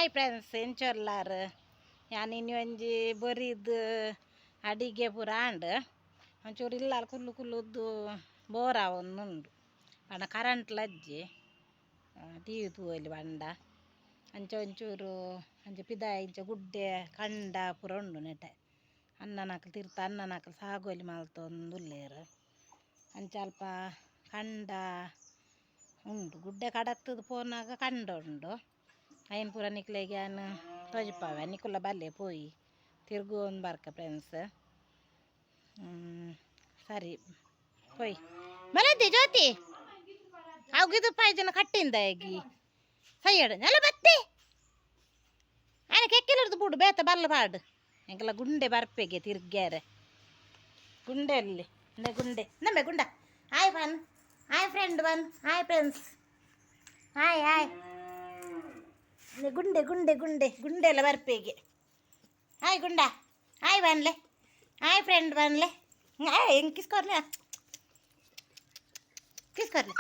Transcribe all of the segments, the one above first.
Hi friends, ಎಂಚೊಲ್ಲಾರು ಯಾನ್ ಇನಿ ಒಂಜಿ ಬೊರಿದ್ ಅಡಿಗೆ ಪೂರ ಆಂಡ್. ಒಂಚೂರು ಇಲ್ಲಾಲ್ ಕುಲ್ಲು ಕುಲ್ಲುದ್ದು ಬೋರ್ ಆವೊಂದುಂಡು. ಪಂಡ ಕರೆಂಟ್ ಲಜ್ಜಿ ಟಿವಿ ತೂವೊಲಿ ಪಂಡ ಅಂಚ ಒಂಚೂರು ಅಂಚ ಪಿದಾಯಿ ಇಂಚ ಗುಡ್ಡೆ ಕಂಡ ಪೂರ ಉಂಡು ನೆಟೆ. ಅಣ್ಣನಕುಲು ತಿರ್ತ ಅಣ್ಣನಕುಲು ಸಾಗೋಲಿ ಮಲ್ತೊಂದುಲ್ಲೆರ್. ಅಂಚ ಅಲ್ಪ ಕಂಡ ಉಂಡು, ಗುಡ್ಡೆ ಕಡತ್ತದು ಪೋನಾಗ ಕಂಡ ಉಂಡು. ಐನ್ ಪೂರ ನಿಕ್ಲೆಗ್ ಯಾನ್ ತೋಜಿಪಾವೆ, ನಿಕುಲ ಬಲ್ಲೆ ಪೋಯಿ ತಿರ್ಗೊಂದು ಬರ್ಕ ಫ್ರೆಂಡ್ಸ್. ಸರಿ ಪೋಯ್ ಬಲದ್ದಿ ಜ್ಯೋತಿ ಅವು ಪಾಯ್ಜನ ಕಟ್ಟಿಂದ ಹೇಗಿ ಸೈಯಡು ನೆಲ ಬತ್ತಿ ಆನೆ ಕೆಕ್ಕಿಲರ್ದು ಬೂಡು ಬೇತ ಬಲ್ಲ ಪಾಡು ಎಂಕಲ ಗುಂಡೆ ಬರ್ಪೆಗೆ ತಿರ್ಗ್ಯಾರೆ. ಗುಂಡೆ ಅಲ್ಲಿ ಇಂದೆ ಗುಂಡೆ ನಮ್ಮೆ ಗುಂಡ. Hi one, hi friend one, hi friends, hi hi. ಗುಂಡೆ ಗುಂಡೆ ಗುಂಡೆ ಗುಂಡೆ ಎಲ್ಲ ಬರ್ಪೆಗೆ. ಹಾಯ್ ಗುಂಡ, ಹಾಯ್ ಬನ್ಲೆ, ಹಾಯ್ ಫ್ರೆಂಡ್ ಬನ್ಲೆ. ಹಾಯ್ ಹೆಂಗೆ ಕಿಸ್ಕೊರ್ಲೆ ಕಿಸ್ಕೊರ್ಲೆ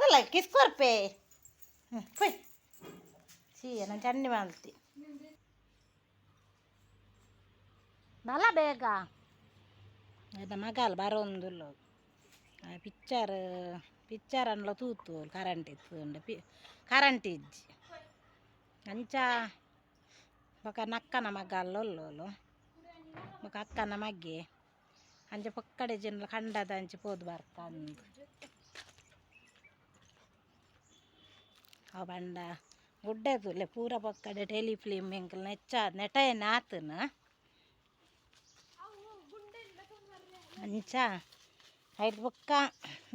ಅಲ್ಲ ಕಿಸ್ಕೊರ್ಪೆ ಪೋಯ್ ಚೀ ನಾನು ಚನ್ನಿ ಮಾಡ್ತಿ ಬಲ ಬೇಗ. ಮಗಾಲ್ ಬರೋಂದುಲ್ಲ. ಪಿಕ್ಚರ್ ಪಿಕ್ಚರ್ ಅನ್ಲ ತೂತು ಕರೆಂಟ್ ಇತ್ತು ಪಿ ಕರೆಂಟ್ ಇಜ್ಜಿ ಅಂಚ ಬೊಕ ನಕ್ಕನ ಮಗಲ್ ಉಲ್ಲೋಲು ಬೊಕ ಅಕ್ಕನ ಮಗ್ಗೆ ಅಂಚ ಪೊಕ್ಕಡೆ ಜಿನ್ಲ ಕಂಡದ ಅಂಚ ಪೋದು ಬರ್ಕ ಅಂದ್. ಅವು ಪಂಡ ಗುಡ್ಡೆ ತೂಲೆ ಪೂರ ಪೊಕ್ಕಡೆ ಟೆಲಿಫಿಲ್ಮ್ ಎಂಕಲ್ನ ನೆಚ್ಚ ನೆಟಯನ ಆತನ ಅಂಚ ಐಟ್ ಬೊಕ್ಕ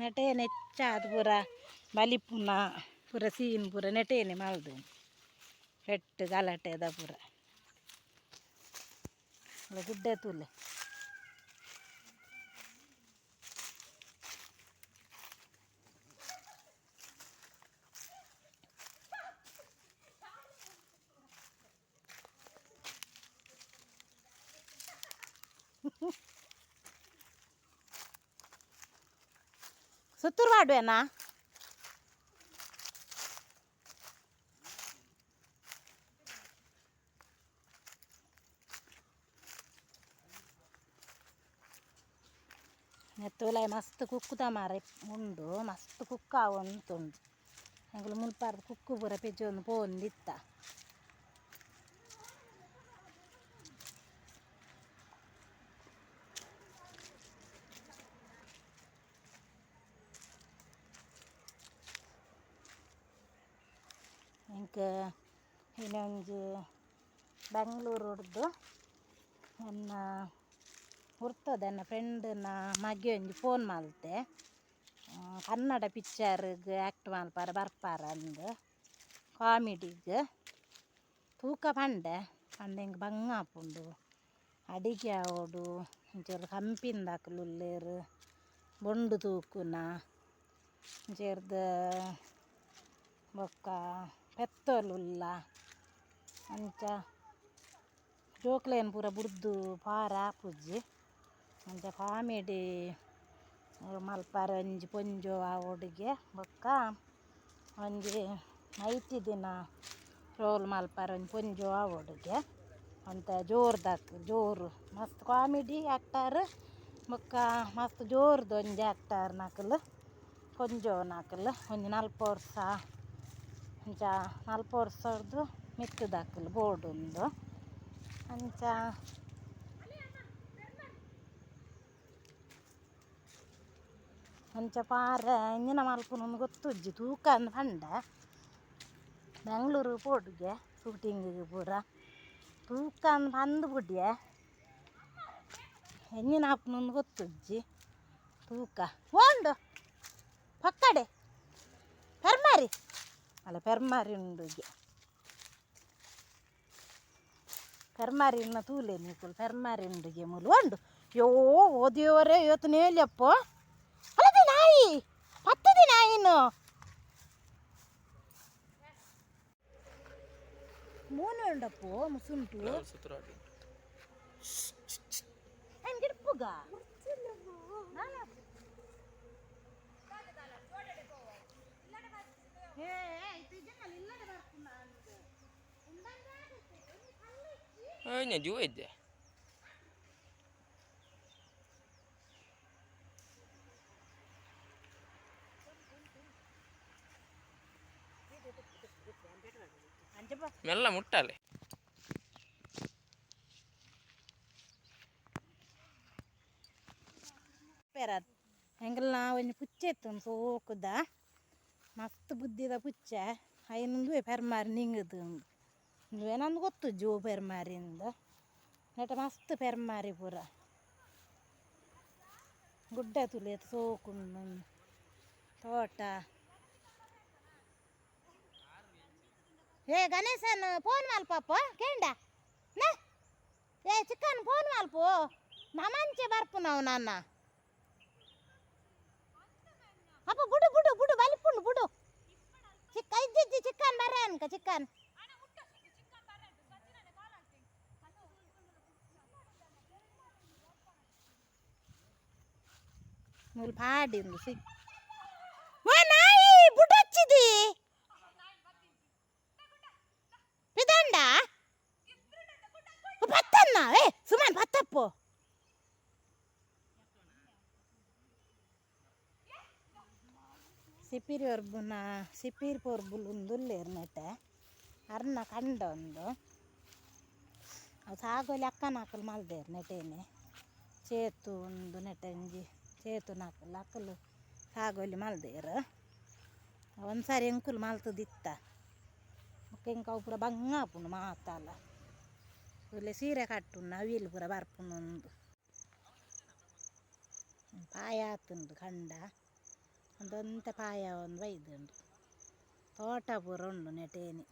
ನೆಟೇನೆ ಹೆಚ್ಚಾದ್ ಪೂರ ಬಲಿಪುನ ಪೂರ ಸೀನ್ ಪೂರ ನೆಟೇನೆ ಮಲ್ದು ಪೆಟ್ಟು ಗಲಾಟೆದ ಪೂರ ಗುಡ್ಡೆ ತೂಲೆ. ಸುತ್ತೂರು ಮಾಡುವೆನಾ? ನೆತ್ತುಲಾಯಿ ಮಸ್ತ್ ಕುಕ್ಕುದ ಮಾರೆ ಉಂಡು, ಮಸ್ತ್ ಕುಕ್ಕ ಆವೊಂದುಂಡು. ಎಂಕುಲು ಮುಲ್ಪಾರ್ದ್ ಕುಕ್ಕು ಪೂರ ಪೆಜ್ಜೊಂದು ಪೋವೊಂದಿತ್ತ. ಎಂಕ್ ಇನ್ನೊಂಜಿ ಬೆಂಗ್ಳೂರುಡ್ದು ಎನ್ನ ಗುರ್ತದ ಎನ್ನ ಫ್ರೆಂಡ್ನ ಮಗೆ ಒಂಜಿ ಫೋನ್ ಮಲ್ತೆ. ಕನ್ನಡ ಪಿಕ್ಚರ್ಗ್ ಆ್ಯಕ್ಟ್ ಮಲ್ಪರೆ ಬರ್ಪಾರ ಅಂದ್ ಕಾಮಿಡಿಗ್. ತೂಕ ಪಂಡೆ ಪಂಡ ಎಂಕ್ ಬಂಗ ಆಪುಂಡು, ಅಡಿಗೆ ಆವೊಡು, ಒಂಚೂರು ಕಂಪಿಂದಕುಲು ಉಲ್ಲೆರ್ ಬೊಂಡು ತೂಕುನ ಅಂಚೆರ್ದ್ ಬೊಕ್ಕ ಪೆತ್ತೊಲುಲ್ಲ ಅಂಚ ಜೋಕ್ಲೆನ್ ಪೂರ ಬುಡ್ದು ಪಾರ ಆಪುಜಿ. ಅಂಚ ಕಾಮಿಡಿ ಮಲ್ಪರೆ ಒಂಜಿ ಪೊಂಜೋವು ಆವೊಡುಗೆ ಬೊಕ್ಕ ಒಂಜಿ ಮೈತಿದಿನ ರೋಲ್ ಮಲ್ಪರೆ ಒಂಜಿ ಪೊಂಜೋವು ಆವೊಡುಗೆ. ಒಂತೆ ಜೋರ್ದಾಕ್ ಜೋರು ಮಸ್ತ್ ಕಾಮಿಡಿ ಆ್ಯಕ್ಟರ್ ಬೊಕ್ಕ ಮಸ್ತ್ ಜೋರ್ದು ಒಂಜಿ ಆ್ಯಕ್ಟರ್ ನಕುಲು ಪೊಂಜೋವುನಕುಲು ಒಂಜಿ ನಲ್ಪ ವರ್ಷ ಅಂಚ ನಲ್ಪ ವರ್ಷರ್ದು ಮಿತ್ತುದಕುಲು ಬೋಡುಂದು ಅಂಚ. ಅಂಚ ಪಾರೆ ಎಂಚಿನ ಮಲ್ಪುನು ಗೊತ್ತುಜ್ಜಿ ತೂಕ ಅಂದ್ ಪಂಡೆ. ಬೆಂಗ್ಳೂರು ಪೋಡುಗೆ ಶೂಟಿಂಗಿಗೆ ಪೂರ ತೂಕ ಅಂದ್ ಪಂದ್ ಬುಡ್ಯೆ ಎಂಚಿನ ಆಪುನು ಗೊತ್ತುಜ್ಜಿ ತೂಕ. ಉಂಡು ಪಕ್ಕಡೆ ಪೆರ್ಮಾರಿ ಅಲ್ಲ ಪೆರ್ಮಾರಿ ಉಂಡುಗೆ ಪೆರ್ಮಾರಿನ ತೂಲೆ ನಿಕುಲು ಪೆರ್ಮಾರಿ ಉಂಡುಗೆ ಮೂಲು ಉಂಡು. ಯೋ ಓದಿಯವರೇ ಇವತ್ತು ನೇಲಿಯಪ್ಪ ಅಲ್ಲದೆ ನಾಯಿ ಪತ್ತದಿ ನಾಯಿನು ಮೋನೆ ಉಂಡಪ್ಪೋ ಮುಸುಂಟು ಹೆಂಗಿಡ್ಪುಗ. ಏ ಇಲ್ಲಡೆ ಬರ್ಪುನ. ಜೂ ಇದ್ದೆ ಮೆಲ್ಲ ಮುಟ್ಟಾಲೆ. ಎಂಕಲ್ನ ಒಂಜಿ ಪುಚ್ಚೆ ಇತ್ತು ಸೋಕುದ ಮಸ್ತ್ ಬುದ್ಧಿದ ಪುಚ್ಚೆ ಐನೊಂದುವೆ ಪೆರ್ಮಾರಿ ನಿಂಗದು ಉಂದುವೆ ನಂದು ಗೊತ್ತು ಜೋ ಪೆರ್ಮಾರಿಂದು ನೆಟ ಮಸ್ತ್ ಪೆರ್ಮಾರಿ ಪೂರ ಗುಡ್ಡ ತುಲಿಯತ್ ಸೋಕುಂಡು ತೋಟ. ಏ ಗಣೇಶನ್ ಫೋನ್ ಮಲ್ಪಪ್ಪ ಕೇಂಡ ನ ಏ ಚಿಕ್ಕನ್ ಫೋನ್ ಮಲ್ಪು ನಮಂಚೆ ಬರ್ಪು ನಾವು ನನ್ನ ಅಪ್ಪ ಬುಡು ಬುಡು ಬುಡು ಬಲಿಪುಂಡು ಬುಡು ಚಿಕ್ಕ ಇಜ್ಜಿಜ್ಜಿ ಚಿಕ್ಕನ್ ಬರ್ರೆ ಅನ್ಕ ಚಿಕ್ಕನ್ ಮೂಲು ಪಾಡಿಂದು ಸಿಕ್ ವಾ ನಾಯಿ ಬುಡಚ್ಚಿದಿ ಪಿದಂಡ ಪತ್ತನ್ನ ಏ ಸುಮನ್ ಪತ್ತಪ್ಪು ಸಿಪಿರಿ ಒರ್ಬುನ ಸಿಪಿರಿ ಪೊರ್ಬುಲು ಉಂದುಲ್ಲೇರ್ ನೆಟೆ ಅರ್ನ ಕಂಡ ಒಂದು ಅವು ಸಾಗೋಲಿ ಅಕ್ಕನ ಅಕ್ಕಲು ಮಲ್ದೇರ್ ನೆಟೇನೆ ಚೇತು ಒಂದು ನೆಟಂಜಿ ಚೇತು ನಾಕಲ್ ಅಕ್ಕಲು ಸಾಗೋಲಿ ಮಲ್ದೇರ್ ಒಂದು ಸಾರಿ ಎಂಕುಲು ಮಲ್ತದಿತ್ತ ಬೊಕ್ಕ ಎಂಕ್ ಅವು ಪೂರ ಬಂಗ ಆಪುಂಡು ಮಾತಾಲ ಒಲ್ಲೆ ಸೀರೆ ಕಟ್ಟುಂಡು ಅವಿಲ್ ಪೂರ ಬರ್ಪುಂಡು ಉಂದು ಪಾಯ ಆತುಂಡು ಕಂಡ ಒಂದೊಂತೆ ಪಾಯ ಒಂದು ಬೈದುಂಡು ತೋಟ ಪೂರ ಉಂಡು ನೆಟೇನಿ.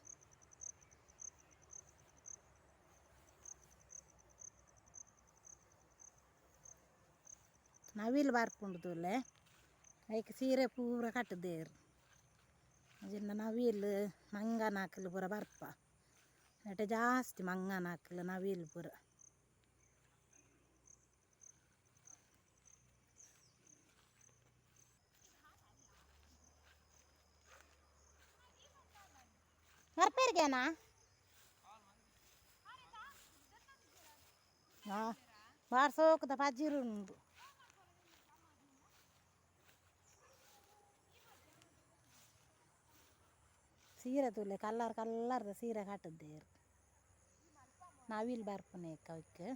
ನವಿಲು ಬರ್ಪುಂಡು ತೂಲೆ ಐಕ್ ಸೀರೆ ಪೂರ ಕಟ್ಟುದೇರು ಜಿನ್ನ ನವಿಲು ಮಂಗನಾಕಲು ಪೂರ ಬರ್ಪ ನೆಟೆ ಜಾಸ್ತಿ ಮಂಗನಾಕಲು ನವಿಲು ಪೂರ. ಬರ್ಪೇರ್ಗೇನಾ ಹಾಂ ಬಾರ್ ಸೋಕುದ ಪಜಿರು ಉಂಡು. ಸೀರೆ ತೂಲೆ ಕಲ್ಲರ್ ಕಲ್ಲರ್ದ ಸೀರೆ ಕಟ್ಟುದೇರು ನವಿಲು ಬರ್ಪುನೇಕ ಅವಕ್ಕೆ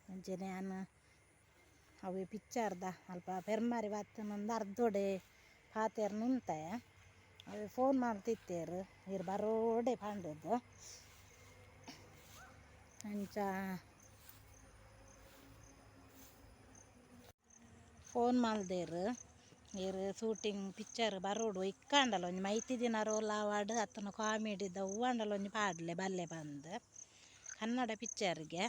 ಅಂಚನೆ ಯಾನ್ ಅವೆ ಪಿಕ್ಚರ್ದ ಅಲ್ಪ ಪೆರ್ಮಾರಿ ಬತ್ತುನೊಂದು ಅರ್ಧೊಡೆ ಪಾತೆರ್ನ ಉಂತೆ ಅವೆ ಫೋನ್ ಮಲ್ತಿತ್ತೇರು ಇರ್ ಬರೋಡೆ ಪಂಡುದು ಅಂಚ ಫೋನ್ ಮಲ್ದೇರು ಇರ್ ಶೂಟಿಂಗ್ ಪಿಕ್ಚರ್ ಬರೋಡು ಇಕ್ಕಾಂಡಲ ಒಂಜಿ ಮೈತಿ ದಿನ ರೋಲ್ ಆವಾಡ್ ಅತ್ತನ ಕಾಮಿಡಿದ ಹೂವಾಂಡಲ ಒಂಜಿ ಪಾಡ್ಲೆ ಬಲ್ಲೆ ಪಂದ್ ಕನ್ನಡ ಪಿಕ್ಚರ್ಗೆ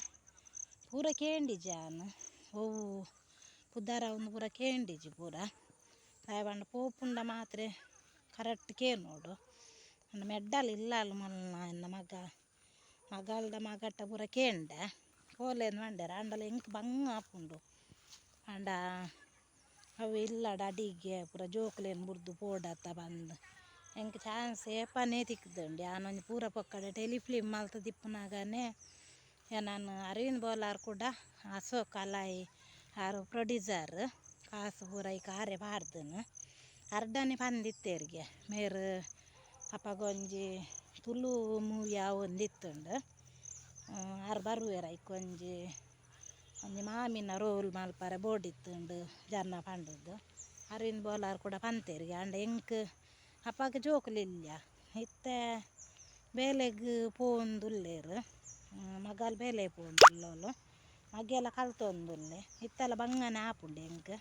ಪೂರ ಕೇಂಡಿಜಿ ಯಾನ್ ಒವು ಪುದರ ಉಂದು ಪೂರ ಕೇಂಡಿಜಿ ಪೂರ ದಾಯೆ ಪಂಡ ಪೋಪುಂಡ ಮಾತ್ರೆ ಕರೆಕ್ಟ್ ಕೇನೋಡು ಅಂಡ ಮೆಡ್ಡಲ್ ಇಲ್ಲಾಲ್ ಮಲ್ನ ಎನ್ನ ಮಗ ಮಗಲ್ದ ಮಗಟ್ಟ ಪೂರ ಕೇಂಡೆ ಪೋಲೇಂದ್ ಪಂಡೆರ್ ಆಂಡಲ ಎಂಕ್ ಬಂಗ ಆಪುಂಡು ಪಂಡ ಅವು ಇಲ್ಲಡ ಅಡಿಗೆ ಪೂರ ಜೋಕುಲೆನ್ ಬುಡ್ದು ಪೋಡತ್ತ ಪಂದ್ ಎಂಕ್ ಚಾನ್ಸ್ ಏಪನೇ ತಿಕ್ದುಂಡು ಯಾನೊಂಜಿ ಪೂರ ಪೊಕ್ಕಡೆ ಟೆಲಿಫಿಲ್ಮ್ ಮಲ್ತುದಿಪ್ಪುನಗನೆ ಯಾನನ್ ಅರವಿಂದ್ ಬೋಲಾರ್ ಕೂಡ ಅಶೋಕ್ ಅಲಾಯಿ ಆರು ಪ್ರೊಡ್ಯೂಸರ್ ಕಾಸು ಪೂರ ಐಕ್ ಆರೆ ಪಾಡ್ದನು ಅರ್ಡನೆ ಪಂದಿತ್ತೆರ್ಗೆ ಮೇರ್ ಅಪಗ ಒಂಜಿ ತುಳು ಮೂವಿ ಆವೊಂದಿತ್ತುಂಡು ಆರ್ ಬರುವೆರ್ ಐಕ್ ಒಂಜಿ ಒಂಜಿ ಮಾಮಿನ ರೋಲ್ ಮಲ್ಪರೆ ಬೋಡಿತ್ತುಂಡು ಜನ ಪಂಡುದು ಅರವಿಂದ್ ಬೋಲಾರ್ ಕೂಡ ಪಂತೆರ್ಗೆ ಆಂಡ ಎಂಕ್ ಅಪಗ ಜೋಕುಲು ಇಲ್ಯ ಇತ್ತೆ ಬೇಲೆಗ್ ಪೋವೊಂದುಲ್ಲೆರ್ ಮಗಲ್ ಬೇಲೆ ಪೋವೊಂದುಲ್ಲೋಲು ಮಗೆಲ ಕಲ್ತೊಂದುಲ್ಲೆ ಇತ್ತೆಲ ಬಂಗನೆ ಆಪುಂಡು ಎಂಕ್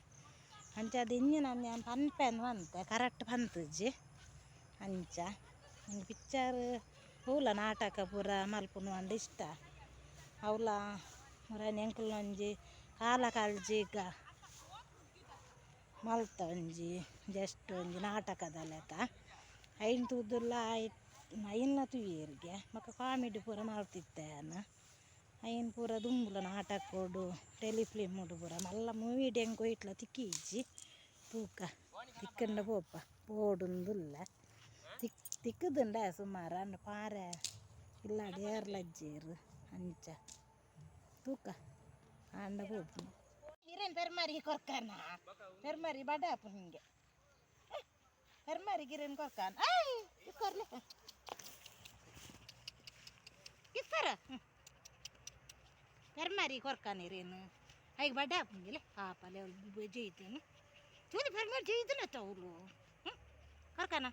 ಅಂಚಾದ್ ಇಂಜಿನ ಯಾನ್ ಪನ್ಪೆಂದ್ ಪಂತೆ ಕರೆಕ್ಟ್ ಪಂತುಜಿ ಅಂಚ ಎಂಕ್ ಪಿಕ್ಚರ್ ಒವ್ಲ ನಾಟಕ ಪೂರ ಮಲ್ಪುನು ಪಂಡ ಇಷ್ಟ ಅವ್ಲ ಮುರಾನಿ ಎಂಕಲ್ನ ಒಂಜಿ ಕಾಲ ಕಲ್ಜಿಗ ಮಲ್ತ ಒಂಜಿ ಜಸ್ಟ್ ಒಂಜಿ ನಾಟಕದ ಲೆಕ ಐನ್ ತೂದುಲ ಐನ್ಲ ತೂಯೆರ್ಗೆ ಬೊಕ ಕಾಮಿಡಿ ಪೂರ ಮಲ್ತಿತ್ತೆ ಯಾನ್ ಐನ್ ಪೂರ ದುಂಬುಲ ನಾಟಕೊಡು ಟೆಲಿಫಿಲ್ಮ್ ಪೂರ ಮಲ್ಲ ಮೂವಿಡ್ ಎಂಕ್ ಒಯಿಟ್ಲ ತಿಕ್ಕಿಜ್ಜಿ ತೂಕ ತಿಕ್ಕುಂಡ ಪೋಪ ಪೋಡುಂದುಲ್ಲೆ ತಿಕ್ಕುದುಂಡ ಸುಮಾರು ಆಂಡ ಪಾರೆ ಇಲ್ಲಾಡ್ ಏರ್ಲಜ್ಜೇರು ಅಂಚ ತೂಕ ಆಂಡ ಪೋಪುನು ಇರೇನು ಪೆರ್ಮಾರಿ ಕೊರ್ಕನ ಪೆರ್ಮಾರಿ ಬಡ ಆಪುನು ಹಿಂಗೆ ಪೆರ್ಮಾರಿ ಗಿರೇನು ಕೊರ್ಕಾನ ಆಯ್ ಇಸ್ಕೊರ್ಲೆ ಇಸ್ತಾರ ಪೆರ್ಮಾರಿ ಕೊರ್ಕಾನ ಇರೇನು ಐಗ ಬಡ ಆಪುಂಗಿಲೆ ಪಾಪಲೆ ಜೈತೇನು ತೂದು ಪೆರ್ಮಾರಿ ಜೈತನ ತೌಲು ಕೊರ್ಕಾನ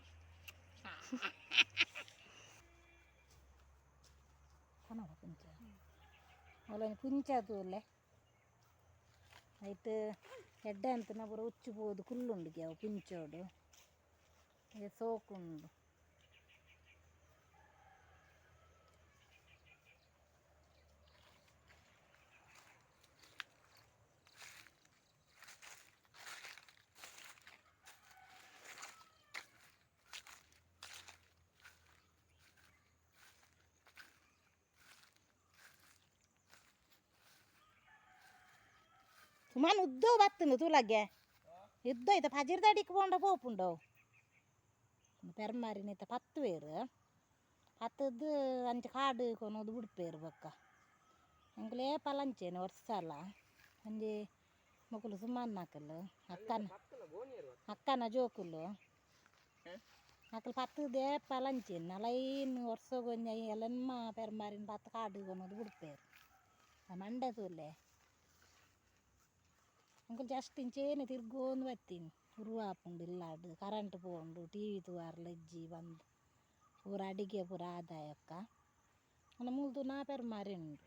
ಕೊನಡ ಪುಂಚ ಅವಲೊಂಜಿ ಪುಂಚ ತೂಲೆ ಐಟ್ ಎಡ್ಡೆ ಅಂತನ ಪೂರ ಉಚ್ಚು ಪೋದು ಕುಲ್ಲುಂಡುಗೆ ಅವು ಪುಂಚೋಡು ಸೋಕುಂಡು ಸುಮಾನು ಉದ್ದೋ ಬತ್ತುಂಡು ತೂಲಗ್ಗೆ ಯುದ್ಧ ಐತ ಪಜಿರ್ದಡಿಕ್ ಪೋಂಡ ಪೋಪುಂಡು ಪೆರ್ಮಾರಿನಿತ ಪತ್ತುವೇರು ಪತ್ತದ್ದು ಅಂಚ ಕಾಡು ಕೊನೊದು ಬುಡ್ಪೇರು ಬೊಕ್ಕ ಎಂಕುಲು ಏಪಲ ಅಂಚೆನೆ ವರ್ಷಲ ಒಂಜಿ ಮೊಕುಲು ಸುಮಾರು ಅಕ್ಕನ ಅಕ್ಕನ ಜೋಕುಲು ಅಕುಲು ಪತ್ತುದು ಏಪಲ ಅಂಚೆನೆ ನಲೈನ್ ವರ್ಷಗೊಂಜಿ ಎಲೆನ್ಮ ಪೆರ್ಮಾರಿನ ಪತ್ತು ಕಾಡು ಕೊನೊದು ಬುಡ್ಪೇರು ಮಂಡೆ ತೂಲೆ ಅಂಕುಲು ಜಸ್ಟ್ ಇಂಚೇನೆ ತಿರ್ಗೊಂದು ಬತ್ತೀನಿ ಉರು ಆಪುಂಡು ಇಲ್ಲಾಡ್ ಕರೆಂಟ್ ಪೋಂಡು ಟಿವಿ ತೂವರ್ಲ ಇಜ್ಜಿ ಬಂದು ಪೂರ ಅಡಿಗೆ ಪೂರ ಆದಾಯಕ್ಕ ಅಂಡ ಮೂಲ್ದು ನಾ ಪೆರ್ಮಾರಿ ಉಂಡು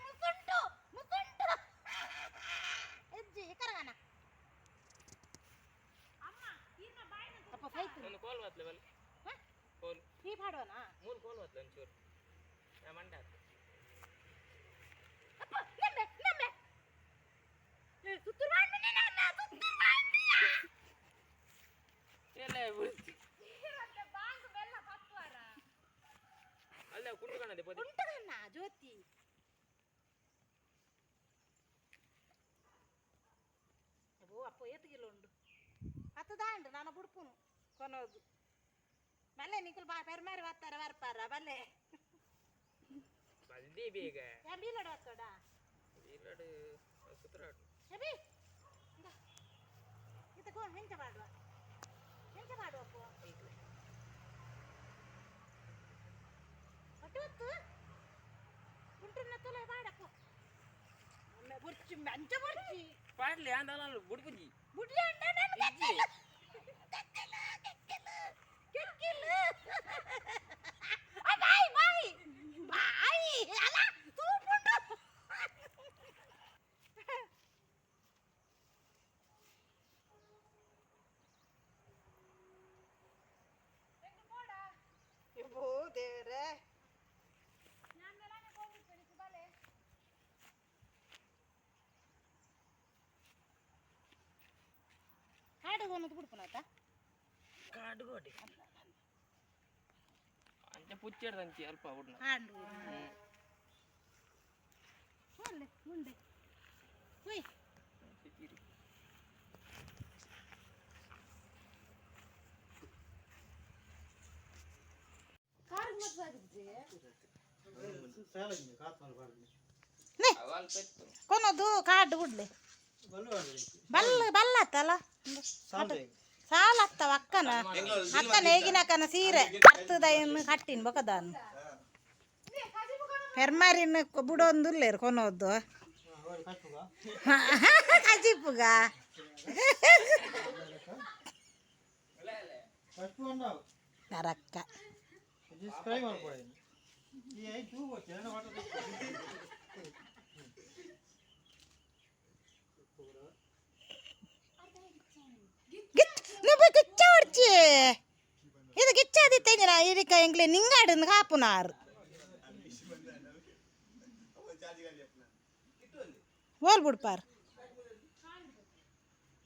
ಮುಸುಂಟು ಮುಸುಂಟು ಇಜ್ಜಿ ಕರಗನ ಅಪ್ಪ ಫೈತು ಒಂದು ಕೋಲ್ ಮಾತ್ಲೆ ಬಲ್ಲೆ ಕೋಲ್ ಈ ಪಾಡುವನಾ ಮೂರು ಕೋಲ್ ಮಾತ್ಲೆ ಒಂಚೂರು ನಾ ಮಂಡೆ ಆತು ಅಪ್ಪ ನಮ್ಮೆ ನಮ್ಮೆ ಸುತ್ತೂರು ಮಾಡಿ ನನ್ನ ಸುತ್ತೂರು ಮಾಡಿ ಎಲ್ಲ ಬಿಡ್ತಿ ಬಾಂಗ್ ಬೆಲ್ಲ ಪತ್ವಾರ ಅಲ್ಲೇ ಕುಂಟು ಕಾಣದೆ ಪೊದೆ ಉಂಟದನ್ನ ಜ್ಯೋತಿ ಓ ಅಪ್ಪ ಏತ್ ಕಿಲೋ ಉಂಡು ಹತ್ತು ದಾಂಡು ನಾನು ಬುಡ್ಪುನು ಕೊನೋದು ಬಲ್ಲೆ ನಿಕುಲು ಬಾ ಪೆರ್ಮಾರಿ ಬತ್ತಾರ ಬರ್ಪಾರ ಬಲ್ಲೆ ಬಲ್ದಿ ಬೇಗ ಏನ್ ಬೀಲೋಡು ಬತ್ತೋಡ ಇಲ್ಲಡು ಸುತ್ತರಾಡು ಎಬಿ ಇದಕ್ಕೋ ಹೆಂಚ ಮಾಡುವ ಹೆಂಚ ಮಾಡುವ ಅಪ್ಪು ಹೊಟ್ಟೆ ಹೊತ್ತು ಉಂಟುನ್ನ ತುಲೆ ಬಾಡಪ್ಪು ಒಮ್ಮೆ ಬುರ್ಚಿ ಅಂಚ ಬುರ್ಚಿ ಪಾಡ್ಲಿ ಅಂದಲ್ಲ ಬುಡ್ಪುಜಿ ಬುಡ್ಲಿ ಅಂಡ ನಾನು ಕೆಕ್ಕಿಲು ಕೆಕ್ಕಿಲು ಕೆಕ್ಕಿಲು ಕೆಕ್ಕಿಲು ಆ ಬಾಯ್ ಬಾಯ್ ಬಾಯ್ ಅಲ್ಲ ತೂಪುಂಡು ದೇವ್ರೆ ಕಾಡಿಗೆ ಒಂದು ಬಿಡ್ಪುನಾತ ಕಾಡುಗೋಡಿ ಅಂಚ ಪುಚ್ಚೆಡ್ದಂಚಿ ಅಲ್ಪ ಬುಡ್ನ ಹಾಂಡು ಒಲ್ಲೆ ಮುಂಡೆ ಹುಯ್ ನೇ ಕೊನದು ಕಾಡು ಬಿಡ್ಲಿ ಬಲ್ಲ ಬಲ್ಲತ್ತಲ್ಲ ಸಾಲ ಅತ್ತವ ಅಕ್ಕನ ಅಕ್ಕನ ಹೇಗಿನ ಅಕ್ಕನ ಸೀರೆ ಅರ್ತದ ಇನ್ನು ಕಟ್ಟಿನ ಬೊಕದಾನು ಪೆರ್ಮಾರಿನ ಬುಡೊಂದುಲ್ಲೇರು ಕೊನೋದು ಕಜಿಪುಗ ನರಕ್ಕ ಗಿಚ್ ನುಬ್ಬು ಗಿಚ್ಚ ಹೊಡ್ಚಿ ಇದು ಗಿಚ್ಚಾದಿತ್ತೇಂಜಿನ ಇದಕ್ಕೆ ಎಂಗ್ಲೆ ನಿಂಗಾಡಿನ ಕಾಪುನಾರು ಓಲ್ ಬಿಡ್ಪಾರ್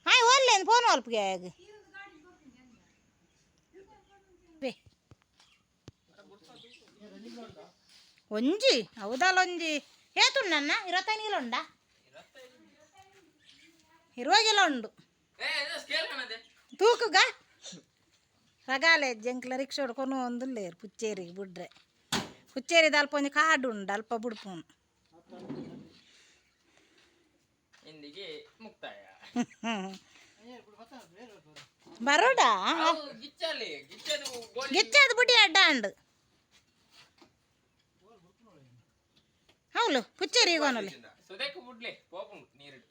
ಹಾಯ್ ಓಲ್ಲೇನು ಫೋನ್ ಒಲ್ಪಿಗೆ ಆಗ ಬೇ ಒಂಜಿ ಹೌದಲ್ಲ ಒಂಜಿ. ಏತುಂಡಣ್ಣ? 25 ಕಿಲೋ ಉಂಡಾ? 20 ಕಿಲೋ ಉಂಡು. ತೂಕುಗ ರಗಾಲೆ ಜಂಕ್ಲ ರಿಕ್ಷೋಡು ಕೊನು ಒಂದುಲ್ಲೇರು ಪುಚ್ಚೇರಿಗೆ ಬುಡ್ರೆ. ಪುಚ್ಚೇರಿದ ಅಲ್ಪ ಒಂಜಿ ಕಾಡು ಉಂಡು, ಅಲ್ಪ ಬುಡ್ಪುನು. ಇಂದಿಗೆ ಮುಕ್ತಾಯ. ಬರೋಡಾ? ಗಿಚ್ಚಲ್ಲಿ ಗಿಚ್ಚದು ಗೋಲಿ. ಗಿಚ್ಚದು ಬುಡಿ ಅಡ್ಡ ಅಂಡು. ಹೌಲು ಪುಚ್ಚೇರಿ ಗೋನಲ್ಲಿ. ಸುದೇಕು ಬುಡ್ಲೆ ಪೋಪುಂಡು ನೀರುಡು.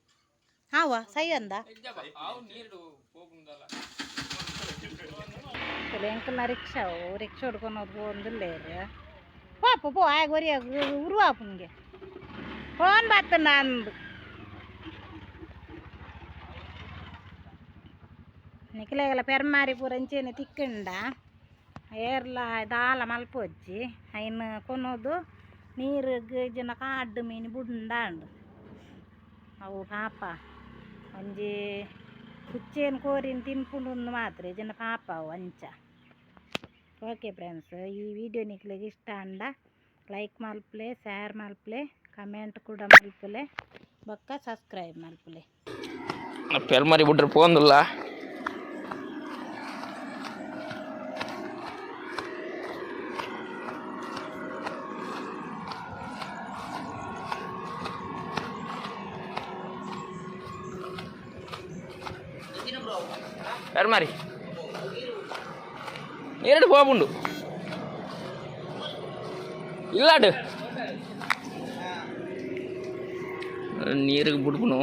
ಹಾವ ಸೈ ಅಂದ. ಇಜ್ಜಪ್ಪ, ಅವು ನೀರುಡು ಪೋಪುಂಡಲ್ಲ. ಎಂಕಲ್ನ ರಿಕ್ಷಾ ರಿಕ್ಷಾ ಹಿಡ್ಕೊಂಡು ಪೋಂದುಲ್ಲೇರು. ಪಾಪ ಪೋ ಆಗ ಒರಿಯ ಉರುವಾಪುನ್ಗೆ ಫೋನ್ ಬತ್ತಂಡ ಅಂದು. ನಿಕ್ಲೆಗಲ ಪೆರ್ಮಾರಿ ಪೂರ ಇಂಚೆನೆ ತಿಕ್ಕಂಡ ಏರ್ಲ ದಾಲ ಮಲ್ಪೊಜ್ಜಿ. ಐನ್ ಕೊನೊದು ನೀರು ಜನ ಕಾಡು ಮೀನು ಬುಂಡಾಂಡು. ಅವು ಪಾಪ ಒಂಜಿ ಕುಚ್ಚೇನು ಕೋರಿನ ತಿನ್ಪುಂಡು ಮಾತ್ರ ಜನ ಪಾಪ ಅವು ಅಂಚ. ಓಕೆ ಫ್ರೆಂಡ್ಸ್, ಈ ವಿಡಿಯೋ ನಿಕ್ಲೆಗ್ ಇಷ್ಟ ಅಂಡ ಲೈಕ್ ಮಲ್ಪುಲೆ, ಶೇರ್ ಮಲ್ಪುಲೆ, ಕಮೆಂಟ್ ಕೂಡ ಮಲ್ಪುಲೆ, ಬೊಕ್ಕ ಸಬ್ಸ್ಕ್ರೈಬ್ ಮಲ್ಪುಲೆ. ಪೆರ್ಮರಿ ಬಿಟ್ರೆ ಪೋಂದುಲ್ಲ. ಪೆರ್ಮರಿ ಎರಡು ಪೋಪುಂಡು ಇಲ್ಲಾಡು ನೀರಿಗೆ ಬಿಡ್ಪುನು.